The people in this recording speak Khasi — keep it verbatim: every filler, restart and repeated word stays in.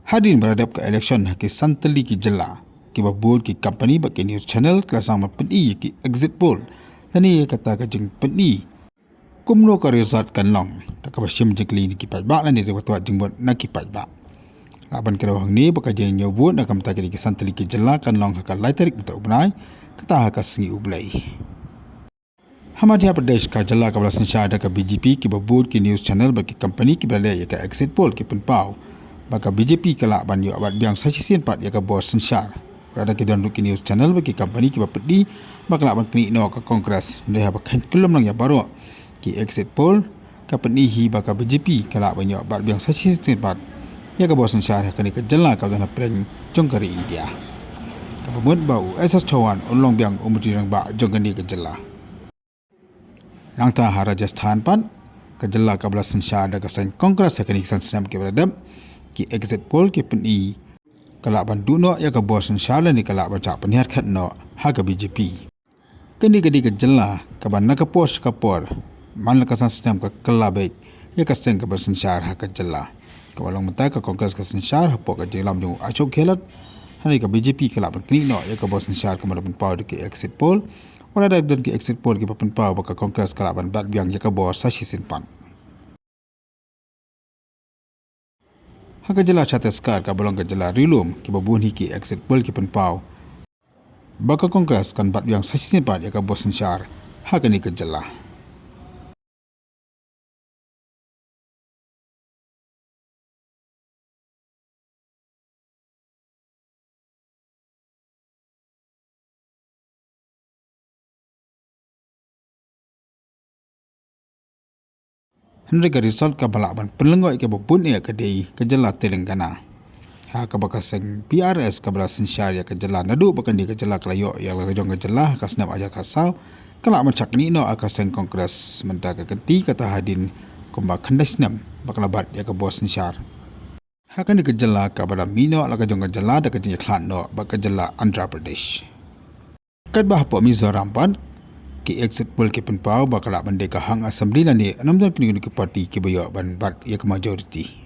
Hadien ba la dep ka election ha ki san tylli ki jylla, kiba bun ki company bad ki news channel ki la sdang ban pyni ïa ki exit poll, lane ïa kata ka jingpyni kumno ka result kan long, da kaba shim jingkylli na ki paidbah lane da kaba twad jingmut na ki paidbah. Lah ban kdew hangne ba ka jingñiew vote na ka bynta kine ki san tylli ki jylla kan long ha ka lai tarik mynta u bnai, kata ha ka sngi U Blei. Ha Madhya Pradesh, ka jylla kaba la synshar da ka B J P, kiba bun ki news channel bad ki company kiba la leh ïa ka exit poll ki pynpaw ba ka B J P ka lah ban ïoh bat biang sa shisien pat ïa ka bor synshar. Wat la ki don ruh ki news channel bad ki company kiba pyni ba ka lah ban knieh noh ka Congress. Hynrei haba khein kyllum lang ïa baroh ki exit poll, ka pyni hi ba ka B J P ka lah ban ïoh bat biang sa shisien pat ïa ka bor synshar ha kane ka jylla kaba don hapdeng jong ka ri India. Kaba mut ba u S S Chauhan un long biang u Myntri Rangbah jong kane ka jylla. Nangta ha Rajasthan pat, ka jylla kaba la synshar da ka seng Congress ha kine ki san snem kiba la dep, ki exit poll ki pyni ka lah ban duh noh ïa ka bor synshar lane ka lah ban shah pynhiar khet noh ha ka B J P. Kane ka dei ka jylla kaba na ka por sha ka por, man la ka san snem ka kylla beit ïa ka seng kaba synshar ha ka jylla. Kaba long mynta ka Congress ka synshar hapoh ka jingïalam jong u Ashok Gehlot, hynrei ka B J P ka lah ban knieh noh ïa ka bor synshar kaba la pynpaw da ki exit poll. Wat la da don ki exit poll kiba pynpaw ba ka Congress ka lah ban bat biang ïa ka bor sa shisien pat. Ha ka jylla Chhattisgarh kaba long ka jylla riewlum, kiba bun hi ki exit poll ki pynpaw ba ka Congress kan bat biang sa shisien pat ïa ka bor synshar ha kane ka jylla. Hynrei ka result kaba lah ban pynlyngngoh ïa kiba bun eh ka dei ka jylla Telangana. Ha kaba ka seng P R S kaba la synshar ïa ka jylla naduh ba kane ka jylla ka la ïoh ïa la ka jong ka jylla ha ka snem ar hajar khatsaw, ka lah ban shah knieh noh ha ka seng Congress, mynta ka kynti kata hadien kumba khyndai snem ba ka la bat ïa ka bor synshar ha kane ka jylla kaba la mih noh la ka jong ka jylla da ka jingïakhlad noh bad ka jylla Andhra Pradesh. Katba hapoh Mizoram pat, ki exit poll ki pynpaw ba ka lah ban dei ka hang assembly lane ym don kino kino ki party kiba ïoh ban bat ïa ka majority.